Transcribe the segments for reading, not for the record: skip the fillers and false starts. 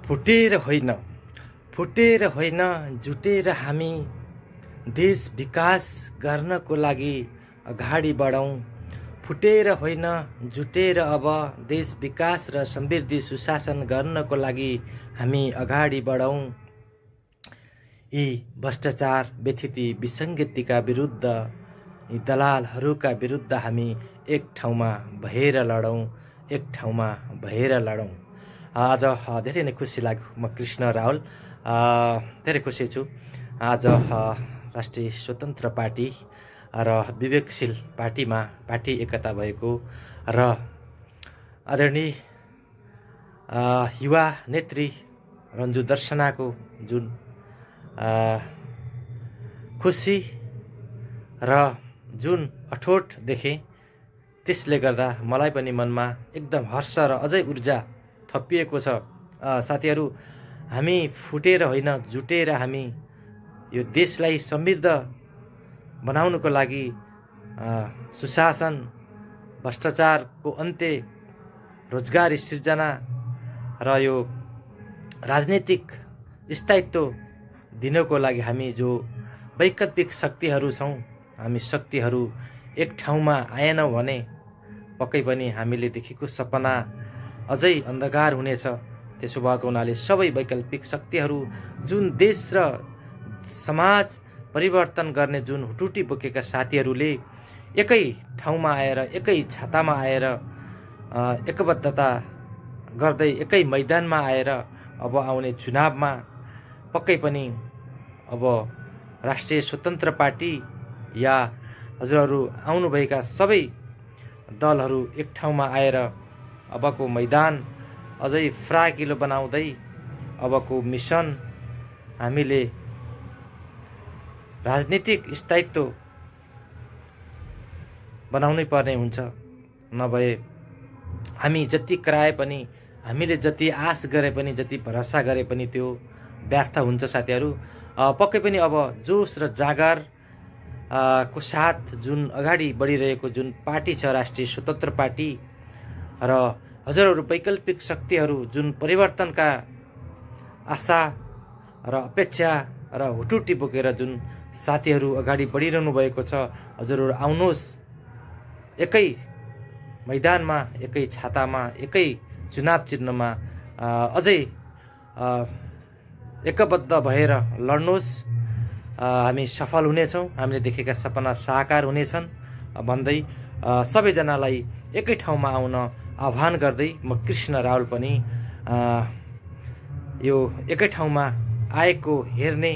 फुटेर होइन जुटेर हामी देश विकास गर्नको लागि अगाडि बढौँ। फुटेर होइन जुटेर अब देश विकास र समृद्धि सुशासन गर्नको लागि हामी अगाडि बढौँ। यी भ्रष्टाचार व्यथिति विसङ्गतिका विरुद्ध, यी दलालहरूका विरुद्ध हामी एक ठाउँमा भएर लडौँ, एक ठाउँमा भएर लडौँ। आज धेरै नै खुसी लाग्यो। म कृष्ण रावल धेरै खुसी छु। आज राष्ट्रिय स्वतन्त्र पार्टी र विवेकशील पार्टीमा पार्टी एकता भएको र आदरणीय युवा नेत्री रन्जु दर्शनाको जुन खुसी र जुन अठोट देखेँ, त्यसले गर्दा मलाई पनि मनमा एकदम हर्ष र अझै ऊर्जा थपिएको छ। साथीहरू, हामी फुटेर होइन जुटेर हामी यो देशलाई समृद्ध बनाउनको लागि सुशासन, भ्रष्टाचारको अन्त्य, रोजगारी सृजना र यो राजनीतिक स्थायित्व दिनको लागि हामी जो वैकल्पिक शक्तिहरू छौँ, हामी शक्तिहरू एक ठाउँमा आएनौँ भने पक्कै पनि हामीले देखेको सपना अझै अन्धकार हुनेछ। त्यसो भएको हुनाले सबै वैकल्पिक शक्तिहरू जुन देश र समाज परिवर्तन गर्ने जुन हुटुटी बोकेका साथीहरूले एकै ठाउँमा आएर, एकै छातामा आएर एकबद्धता गर्दै एकै मैदानमा आएर अब आउने चुनावमा पक्कै पनि अब राष्ट्रिय स्वतन्त्र पार्टी या हजुरहरू आउनुभएका सबै दलहरू एक ठाउँमा आएर अबको मैदान अझै फराकिलो बनाउँदै अबको मिसन हामीले राजनीतिक स्थायित्व बनाउनै पर्ने हुन्छ। नभए हामी जति कराए पनि, हामीले जति आश गरे पनि, जति भरोसा गरे पनि त्यो व्यर्थ हुन्छ। साथीहरू, पक्कै पनि अब जोस र जागर को साथ जुन अगाडि बढिरहेको जुन पार्टी छ, राष्ट्रिय स्वतन्त्र पार्टी, र हजुरहरू वैकल्पिक शक्तिहरू जुन परिवर्तनका आशा र अपेक्षा र हुटुटी बोकेर जुन साथीहरू अगाडि बढिरहनु भएको छ, हजुरहरू आउनुहोस्। एकै मैदानमा, एकै छातामा, एकै चुनाव चिन्हमा अझै एकबद्ध भएर लड्नुहोस्। हामी सफल हुनेछौँ, हामीले देखेका सपना साकार हुनेछन् भन्दै सबैजनालाई एकै ठाउँमा आउन आह्वान गर्दै म कृष्ण रावल पनि यो एकै ठाउँमा आएको हेर्ने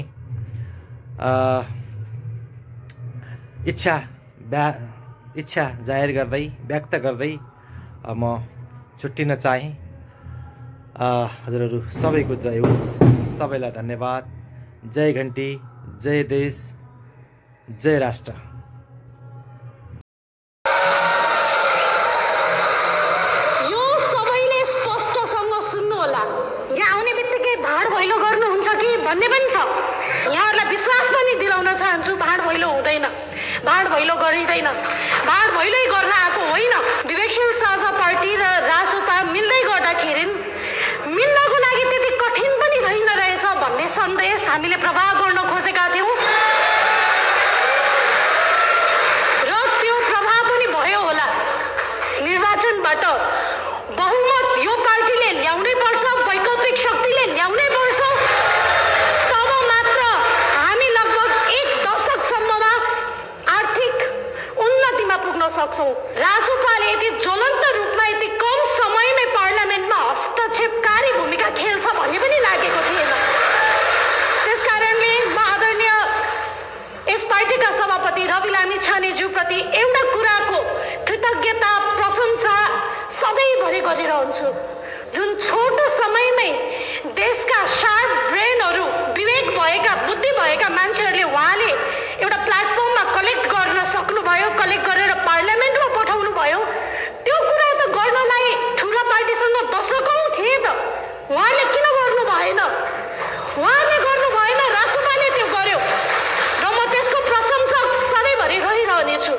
इच्छा जाहेर गर्दै, व्यक्त गर्दै म छुट्टिन चाहेँ। हजुरहरू सबैको जय होस्। सबैलाई धन्यवाद। जय घन्टी, जय देश, जय राष्ट्र। यो सबैले स्पष्टसँग सुन्नु होला। यहाँ आउने बित्तिकै भाड भैलो गर्नुहुन्छ कि भन्ने पनि छ। यहाँहरूलाई विश्वास पनि दिलाउन चाहन्छु, भाड भैलो हुँदैन, भाड भैलो गरिँदैन। भाड भैलै गर्न आएको होइन। विवेकशील साझा पार्टी र रासोपा मिल्दै गर्दाखेरि मिल्नको लागि त्यति कठिन पनि होइन रहेछ भन्ने सन्देश हामीले प्रभाव गर्न खोजेका थियौँ र त्यो प्रभाव पनि भयो होला। निर्वाचनबाट बहुमत यो पार्टीले ल्याउनै पर्छ, वैकल्पिक शक्तिले ल्याउनै पर्छ। तब मात्र हामी लगभग 1 दशकसम्ममा आर्थिक उन्नतिमा पुग्न सक्छौँ। रासोपाले यति ज्वलन्त रूपमा यति कम समयमै पार्लियामेन्टमा हस्तक्षेपकारी भूमिका खेल्छ भन्ने पनि लागेको थिएन। त्यसकारणले म आदरणीय यस पार्टीका सभापति रवि लामिछानेज्यूप्रति एउटा कुराको कृतज्ञता, प्रशंसा सधैँभरि गरिरहन्छु। जुन छोटो समयमै देशका शार्प ब्रेनहरू, विवेक भएका, बुद्धि भएका मान्छेहरूले उहाँले एउटा प्लेटफर्ममा कलेक्ट गर्न सक्नुभयो, कलेक्ट गरेर पार्लियामेन्टमा पठाउनु भयो। त्यो कुरा त गर्नलाई ठुला पार्टीसँग दशकौँ थिए त। उहाँले किन गर्नु भएन? उहाँले गर्नु भएन, रासोपाले त्यो गर्यो र म त्यसको प्रशंसक सधैँभरि रहिरहनेछु।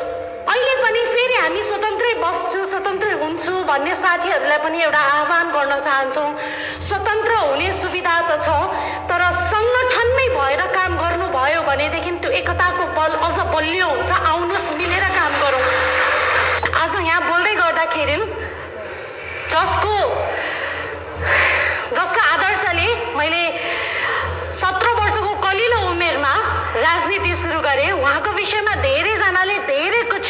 अहिले पनि फेरि हामी स्वतन्त्रै बस्छु, स्वतन्त्रै हुन्छु भन्ने साथीहरूलाई पनि एउटा आह्वान गर्न चाहन्छौँ। स्वतन्त्र हुने भनेदेखि त्यो एकताको बल अझ बलियो हुन्छ। आउनुहोस् मिलेर काम गरौँ। आज यहाँ बोल्दै गर्दाखेरि जसको आदर्शले मैले 17 वर्षको कलिलो उमेरमा राजनीति सुरु गरेँ, उहाँको विषयमा धेरैजनाले धेरै कुछ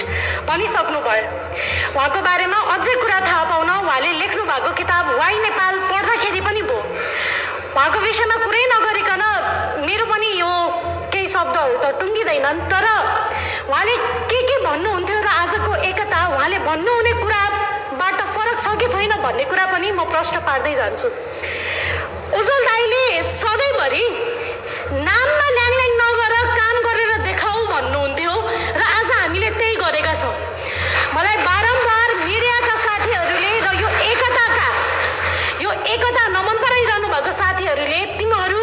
भनिसक्नु भयो। उहाँको बारेमा अझै कुरा थाहा पाउन उहाँले लेख्नु भएको किताब वाइ नेपाल पढ्दाखेरि पनि भयो। उहाँको विषयमा कुरै नगरिकन मेरो पनि यो केही शब्दहरू त टुङ्गिँदैनन्, तर उहाँले के भन्नुहुन्थ्यो र आजको एकता उहाँले भन्नुहुने कुराबाट फरक छ कि छैन भन्ने कुरा पनि म प्रश्न पार्दै जान्छु। उज्जवल दाइले सधैँभरि नाममा ल्याङल्याङ नगर काम गरेर देखाऊ भन्नुहुन्थ्यो र आज हामीले त्यही गरेका छौँ। मलाई बारम्बार मिडियाका साथीहरूले र यो एकता नमन पराइरहनु भएको साथीहरूले तिमीहरू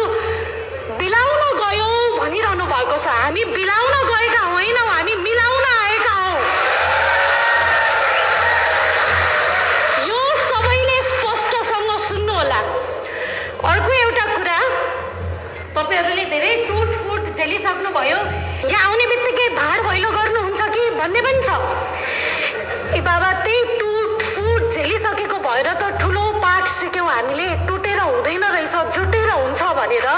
बिलाउन गयो भनिरहनु भएको छ। हामी बिलाउन गएका होइनौँ, हामी मिलाउन आएका हौँ। यो सबैले स्पष्टसँग सुन्नु होला। अर्को एउटा कुरा, तपाईँहरूले धेरै टुटफुट झेलिसक्नुभयो, यहाँ आउने बित्तिकै भाड भैलो गर्नुहुन्छ कि भन्ने पनि छ। ए बाबा, त्यही टुटफुट झेलिसकेको भएर त ठुलो पाठ सिक्यौँ हामीले, टुटेर हुँदैन रहेछ जुटेर हुन्छ भनेर।